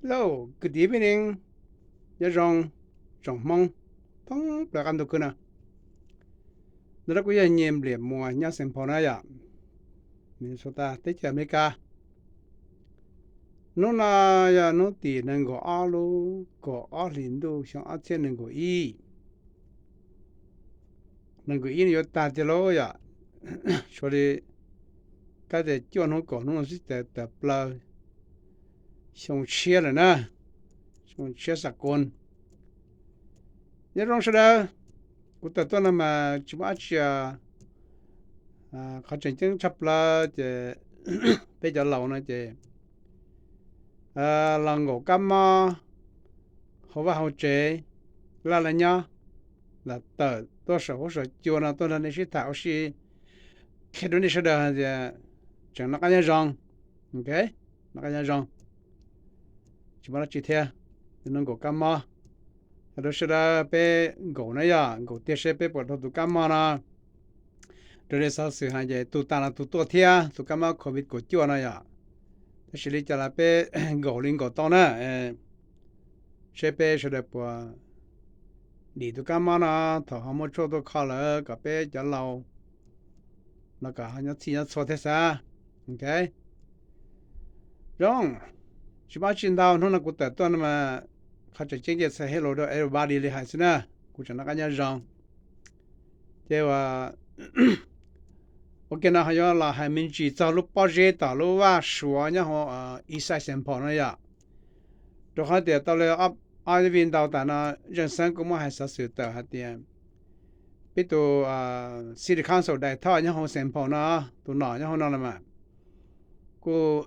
Hello, kwv tij phooj ywg, nyob zoo tsoom Hmoob thoob plaws qab ntuj khwb na. Ntawm no kuv yog Nyiaj Npliam Muas nyob Saint Paul na yom, Minnesota teb chaws Amelikas. Hnub no yog hnub tim nees nkaum ob lub kaum ob hlis ntuj xyoo ob txhiab nees nkaum ib. Nees nkaum ib no yuav tag tiag lauj yom, tshuav li kab tias cuaj hnub kaum hnub no xwb ces tawm plaws xyoo tshiab lawm na, xyoo tshiab xa kua. Nyob zoo sawv daws, kuv tawm tuaj no mas tsis muaj dab tsi, qhov tseem ceeb tshaj plaws ces peb cov laus no ces los nkaum kab mob hauv vaj hauv tsev, laj laj nyob, lam tawm tuaj saum huab saum cua no tuaj nrog nej sib tham ua si, qhia rau nej sawv daws hais tias tseem noj qab nyob zoo, noj qab nyob zoo, tsis muaj dab tsi thiab, no nkaum kab mob. Rau sawv daws peb nkaum na yom, nkaum tiag seb peb puas raug tus kab mob no. Raws li xov xwm hais ces tus tas los tus tuaj thiab tus kab mob covid kaum cuaj no yom. Tab sis li cas los peb nkaum li nkaum tau na, seb peb sawv daws puas dim tus kab mob no thaum ho muaj tshuaj tuaj kho lawm kom peb cov laus no kom ho nyob txhij nyob txhua thiab xav. Ok, zoo, tsis muaj dab tsi ntau, hnub no kuv tawm tuaj no mas qhov tseem ceeb ces say hello rau everybody li hais xwb na, kuv tseem noj qab nyob zoo. Ces ua ke no ho yuav los hais me ntsis txog lub pob zeb tom lub vaj Suav nyob hauv Eastside Saint Paul no yom. Rau qhov tias tau li ob vij ntau tas no, Zeej Xeeb kuj muab hais xov xwm tawm hais tias peb tus City Council daim thoj nyob hauv Saint Paul no, tus nom nyob hauv no los mas kuj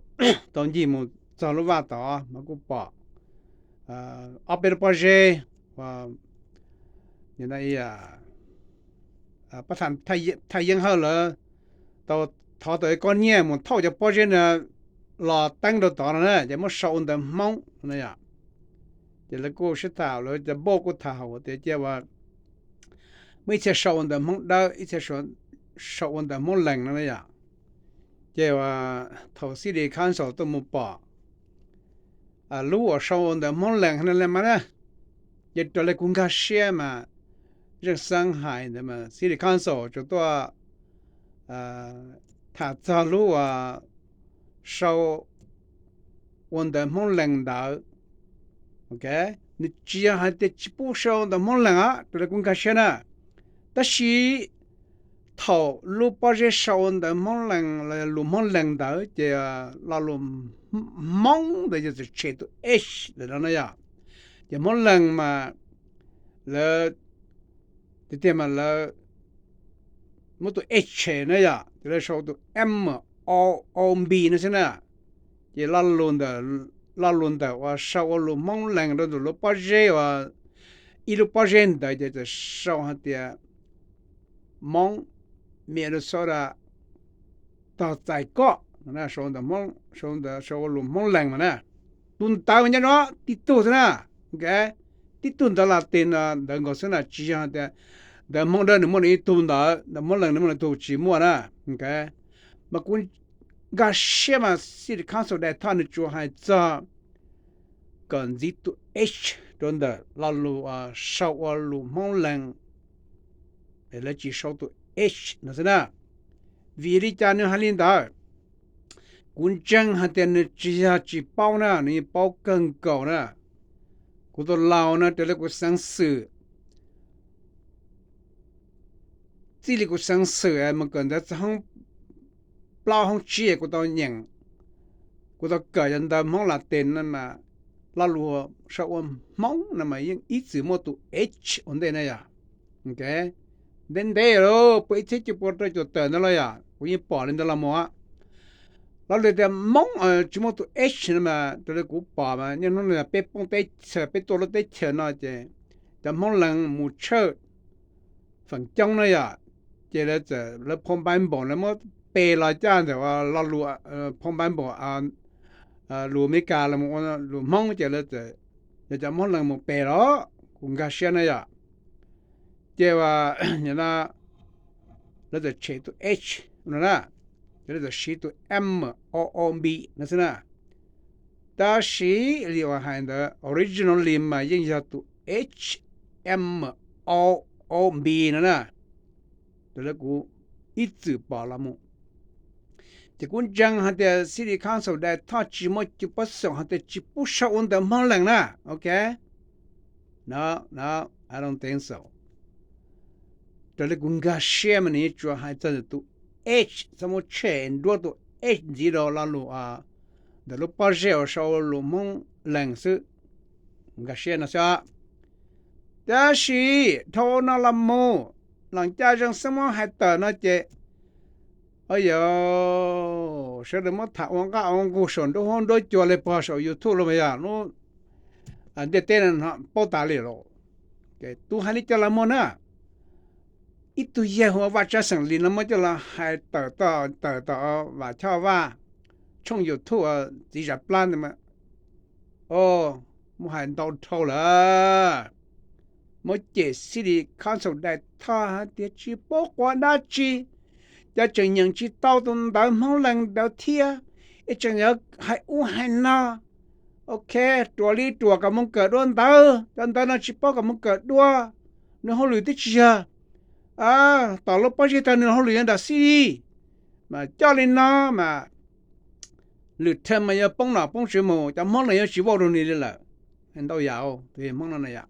tau ncig mus txog lub vaj tod mas kuj pom ob peb lub pob zeb uas thaj yeeb hawj lawv tau thov tau ib kob nyiaj mus thauj cov pob zeb no los teeb rau tod no na, ces muab sau ua ntawv Hmoob no yom. Ces lawv kuj sib tham, lawv cov npauj kuj tham hauv tias cia uas muaj ib txhia sau ua ntawv Hmoob Dawb, ib txhia sau ua ntawv Hmoob Lees no na yom. Ces uas thaum City Council tuaj mus pom lub uas sau ua ntawv Hmoob Lees no mas na, ces raws li kuv nkag siab mas Zeej Xeeb hais ntawd mas City Council tsuas tuaj tham txog lub uas sau ua ntawv Hmoob Lees ntawd. Ok, nws tsis yog hais tias tsis pub sau ntawv Hmoob Lees os, raws li kuv nkag siab na. Tab sis thaum lub pob zeb sau ua ntawv Hmoob Lees los lus Hmoob Lees ntawd ces lo lus Hmoob ntawd yog txawm tshem tus H ntawm no na yom. Ces Hmoob Lees mas lawv tiag tiag mas lawv muab tus H tshem na yom, ces lawv sau tus M O O B no xwb na. Ces lo lus ntawm, lo lus ntawm uas sau ua lus Hmoob Lees rau ntawm lub pob zeb uas ib lub pob zeb ntawd ces txawm sau hais tias Hmoob Minnesota tog txais koj, sau ntawm Hmoob, sau ntawm, sau ua lus Hmoob Lees mas na. Tus ntawd mas nyob no tib tug xwb na. Ok, tib tug ntawv Latin no ntawd nkaus xwb na, tsis yog tias ntawv Hmoob Dawb nws muaj nws ib tug ntawv, ntawv Hmoob Lees nws muaj nws tug, tsis muaj na. Ok, mas kuv nkag siab mas City Council daim thoj nws tsuas hais txog kom ntxiv tus H rau ntawm lo lus sau ua lus Hmoob Lees, lawv tsis sau tus H no xwb na. Vim li cas nws hais li ntawd? Kuv ntseeg hais tias nws tsis yog tsis paub na, nws yeej paub kawg nkaus na. Kuv tus laus no raws li kuv xeev xwm, txij li kuv xeev xwm mus kawm ntawv txog hoob plaub hoob tsib kuv tau nyeem, kuv tau kawm cov ntawv Hmoob Latin no mas lo lus sau ua Hmoob no mas yeej ib txwm muaj tus H ua ntej na yom. Ok, ntev ntev lawm, puag ib txhiab cuaj pua rau caum tawm ntawd los yom, kuv yeej pom li ntawd los mus. Lo lus tias Hmoob tsis muaj tus H no mas raws li kuv pom mas niaj hnub no peb poob teb chaws, peb tuaj lub teb chaws no ces cov Hmoob Lees mus tshawj feem coob na yom, ces lawv txawm lawv phoo Bible lawv muab pes los caj ntawm lo lus phoo Bible, lus Amelikas los ua lus Hmoob ces lawv txawm, yog cov Hmoob Lees mus pes los kuv nkag siab na yom. Ces ua, lawv txawm tshem tus H no na, ces lawv txawm siv tus M O O B no xwb na. Tab sis li uas hais ntawd originally mas yeej yog tus H M O O B no na, raws li kuv ib txwm pom los mus. Ces kuv ntseeg hais tias City Council Daes Thoj tsis muaj cov pob xoom hais tias tsis pub sau ua ntawv Hmoob Lees na, ok. No, no, I don't think so. Raws li kuv nkag siab mas nws yeej tsuas hais txog ntawm tus H, txhob muab tshem nruab tus H ntxiv rau lo lus ntawm lub pob zeb uas sau lus Hmoob Lees xwb. Nkag siab no xwb. Tab sis dhau no los mus, Lees Caj Zeeg xwb muab hais tawm no ces, o yog sawv daws muab tham ua nqaj ua nqug saum nruab huab nruab cua li pog saum YouTube los mas yog lub ntiaj teb no paub tas li los. Tus hais li cas los muaj na, ib tug yawg hu ua Vaj Tsab Xeem Lis no muab coj los hais tawm tawm tom Vam Choj Vaj tshooj YouTube txiv zam plab ntawd mas, o, muab hais ntau dhau lawm. Muab cem City Council Daes Thoj hais tias tsis paub quav dab tsi, cas tseem nyeem tsis tau tus ntawv Hmoob Lees ntawd thiab, es tseem yuav hais ub hais no. Ok, ruam li ruam kom mus kawm dua ntawv, cov ntawv no tsis paub kom mus kawm dua, nws hauj lwm twb tsis yog tom lub pob zeb tag, nws hauj lwm yog nram City. Mas coj li no mas lwm term mas yuav poob nom poob tswv mus, cov Hmoob Lees yuav tsis vote rau nws li lawm. Ntau yam, tus yawg Hmoob no na yom,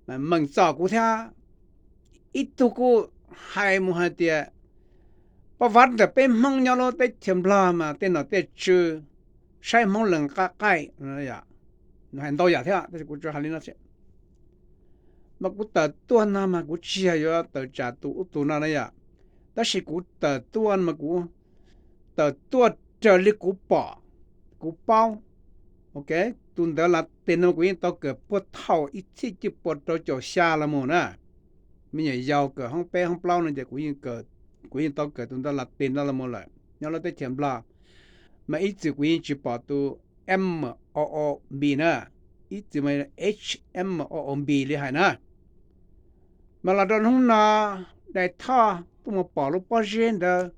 meem txom kuv thiab. Ib tug kuj hais mus hais tias pab vaj ntawm peb Hmoob nyob lub teb chaws Nplog mas tej nom tej tswv saib Hmoob Lees qab qaij. Nws hais ntau yam thiab tab sis kuv tsuas hais li no xwb. Mas kuv tawm tuaj no mas kuv tsis yog yuav tawm tsam tus ub tus no na yom, tab sis kuv tawm tuaj mas kuv tawm tuaj raws li kuv pom, kuv paub. Ok, tus ntawv Latin no kuv yeej tau kawm puag thaum ib txhiab cuaj pua rau caum xya los mus na. Me nyuam yaus kawm hoob peb hoob plaub no ces kuv yeej tau kawm tus ntawv Latin no los mus lawm nyob lub teb chaws Nplog. Mas ib txwm kuv yeej tsis pom tus M O O B na, ib txwm mas H M O O B li hais na. Mas los rau hnub no Daes Thoj tuaj mus pom lub pob zeb ntawd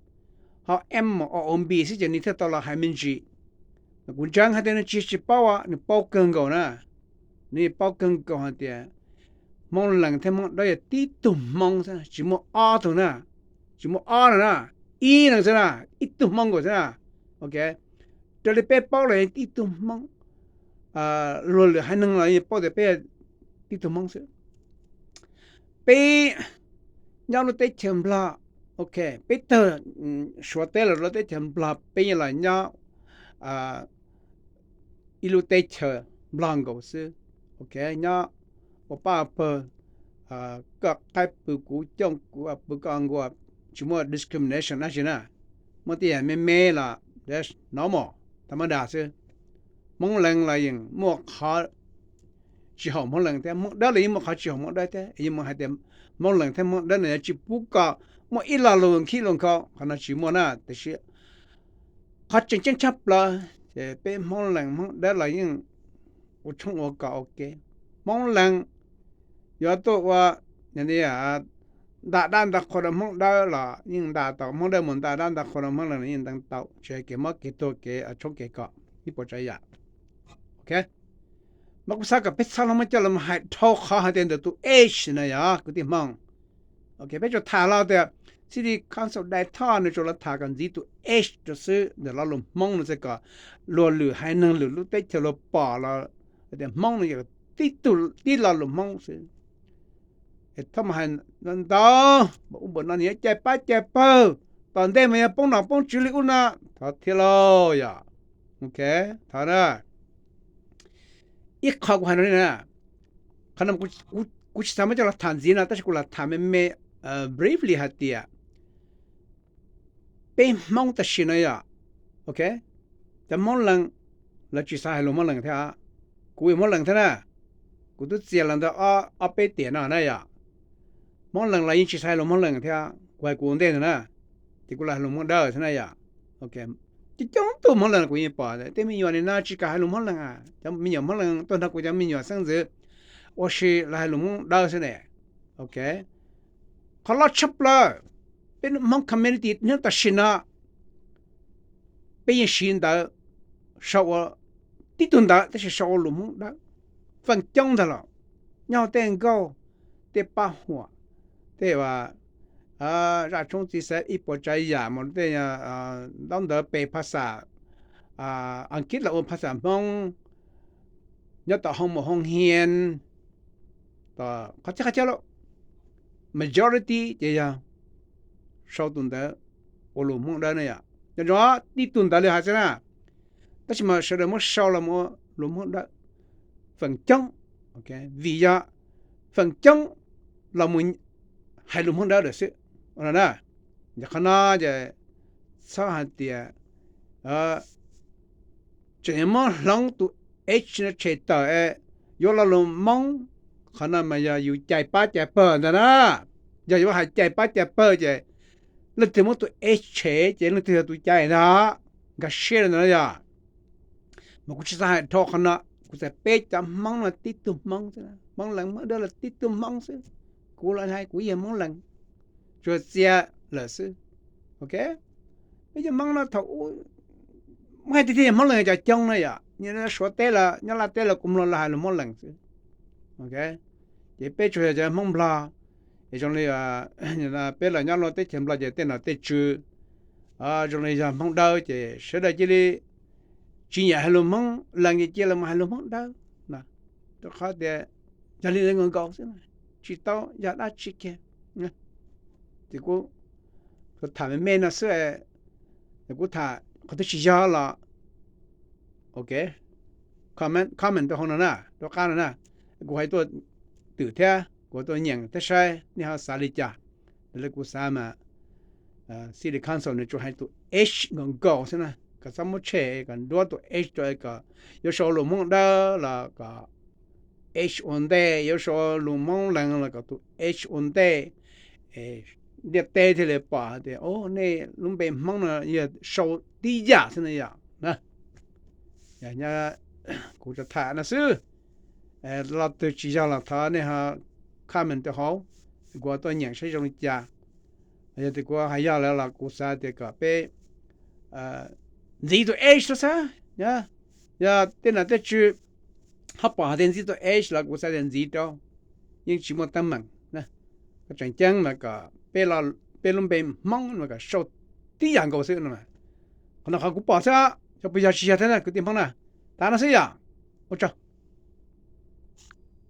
ho M O O B xwb ces nws thiaj tau los hais me ntsis. Kuv ntseeg hais tias nws tsis, tsis paub, nws paub kawg nkaus na. Nws yeej paub kawg nkaus hais tias Hmoob Lees thiab Hmoob Dawb yog tib tug Hmoob xwb, tsis muaj ob tug na, tsis muaj ob no na, ib leeg xwb na, ib tug Hmoob nkaus xwb na. Ok, raws li peb paub los ib tug Hmoob, luag lwm haiv neeg los yeej paub tias peb tib tug Hmoob xwb. Peb nyob lub teb chaws Nplog, ok, peb tawg Suav teb los lub teb chaws Nplog peb yeej los nyob ib lub teb chaws Nplog nkaus xwb. Ok, nyob ua pab pawg, koj qaib pw kuv cooj, kuv pw koj nkuaj, tsis muaj discrimination dab tsi na. Muaj tej yam me me los normal, tha mab das xwb. Hmoob Lees los yeej muaj qhov tsis haum Hmoob Lees thiab, Hmoob Dawb los yeej muaj qhov tsis haum Hmoob Dawb thiab. Yeej muaj hais tias Hmoob Lees thiab Hmoob Dawb no yuav tsis pub kom muaj ib lo lus khib lus nkhaus, qhov no tsis muaj na. Tiam sis qhov tseem ceeb tshaj plaws ces peb Hmoob Lees Hmoob Dawb los yeej ua tshoob ua kos ua ke. Hmoob Lees yuav tuaj ua nta dab nta qhua rau Hmoob Dawb los yeej nta tau, Hmoob Dawb mus nta dab nta qhua rau Hmoob Lees los yeej nta tau, tsis hais kev mob kev tuag kev tshoob kev kos ib puas tsav yam. Ok, mas kuv xav kom peb txhob los muaj coj los hais dhau qhov hais tias ntawm tus H no yog kwv tij Hmoob. Ok, peb tsuas tham los tias City Council Daes Thoj nws tsuas los tham kom ntxiv tus H rau xwb ntawm lo lus Hmoob no xwb kom luag lwm haiv neeg lwm lub teb chaws luag pom los tias Hmoob no yog tib tug tib lo lus Hmoob xwb. Es txhob mus hais ntau, npaum ub npaum no nws yuav cais pab cais pawg, tom ntej mas yog poob nom poob tswv li ub no, thov thiab lauj yom. Ok, thov na. Ib qho kuv hais no li na, qhov no kuv tsis xav muab coj los tham ntxiv no tab sis kuv lam tham me me, briefly hais tias peb Hmoob tam sim no yom, ok, cov Hmoob Lees lawv tsis xav hais lus Hmoob Lees thiab. Kuv yog Hmoob Lees thiab na, kuv twb txias los ntawm ob peb tiam no na yom. Hmoob Lees los yeej tsis xav hais lus Hmoob Lees thiab, kuv hais kuv ua ntej ntag na, ces kuv los hais lus Hmoob Dawb thiab na yom. Ok, coob coob tug Hmoob Lees kuv yeej pom tej me nyuam nim no tsis kam hais lus Hmoob Lees, cov me nyuam Hmoob Lees tuaj nrog kuv cov me nyuam xeeb ntxwv ua si los hais lus Hmoob Dawb xwb ne. Ok, qhov loj tshaj plaws, peb Hmoob community hnub tam sim no peb yeej siv ntawv sau ua tib tug ntawv tab sis sau ua lus Hmoob Dawb feem coob ntag los nyob hauv tej nkauj, tej paj huam, tej zaj tshoob txiv xaiv ib puas tsav yam mas tej ntaub ntawv pes phas xas Askiv los ua phas xas Hmoob, nyob tom hoo mom hoo hias, qhov txhia qhov chaw lawm, majority ces yog sau tus ntawv ua lus Hmoob Dawb na yom. Nco ntsoov tib tug ntawv li hais xwb na, tab sis mas sawv daws muab sau los ua lus Hmoob Dawb feem coob, vim yog feem coob los mus hais lus Hmoob Dawb lawm xwb no na. Yog qhov no ces txhob hais tias tseem yuav muab hloov tus H no tshem tawm es yuav lo lus Hmoob, qhov no mas yog yus cais pab cais pawg ntag na. Yog yuav hais cais pab cais pawg ces leej twg muab tus H tshem ces leej twg yog tus cais ntag. Nkag siab rau ntawm no yog. Mas kuv tsis xav hais dhau qhov no, kuv txhais peb cov Hmoob no tib tug Hmoob xwb, Hmoob Lees Hmoob Dawb los tib tug Hmoob xwb. Kuv los hais kuv yog Hmoob Lees, tsuas txia lawm xwb. Ok, peb cov Hmoob no thaum ub muaj hais tias thiaj yog Hmoob Lees cov coob na yom, nyob Suav teb los nyob Laj teb los kuv mloog lawv hais lus Hmoob Lees xwb. Ok, ces peb tsuas yog cov Hmoob Nplog, es zoo li peb los nyob luag teb chaws Nplog ces tej nom tej tswv zoo li yog Hmoob Dawb ces sawv daws cia li tsis nyiam hais lus Hmoob Lees ces cia los hais lus Hmoob Dawb. Rau qhov tias yog li ntawd nkaus nkaus xwb, tsis tau yog dab tsi kiag. Ces kuv tham me me no xwb, kuv tham qhov twg tsis yog los ok, comment rau hauv no na, rau qab no na. Kuv hais tuaj twm thiab kuv tuaj nyeem thiab saib nej ho xav li cas. Raws li kuv xav mas City Council nws tsuas hais tus H nkaus nkaus xwb na, kom txhob muab tshem, kom nruab tus H rau kom yuav sau lus Hmoob Dawb los kom H ua ntej, yuav sau lus Hmoob Lees los kom tus H ua ntej. Ntiaj teb thiaj li pom hais tias nej lub npe Hmoob no yog sau tib yam xwb na yom. Kuv tsuas tham no xwb, lo twg tsis yog los thov nej ho comment rau hauv, kuv tuaj nyeem saib zoo li cas. Yog tias kuv hais yog lawm los kuv xav tias kom peb ntxiv tus H xwb xwb. Yog tej nom tej tswv ho pom hais tias ntxiv tus H los kuv xav tias ntxiv rau, yeej tsis muaj teeb meem. Koj tseem ceeb mas kom peb lub npe Hmoob mas kom sau tib yam nkaus xwb no. Qhov no qhov kuv pom xwb, xyov puas yog tsis yog thiab na kwv tij Hmoob na. Tav no xwb yom. Ua tsaug.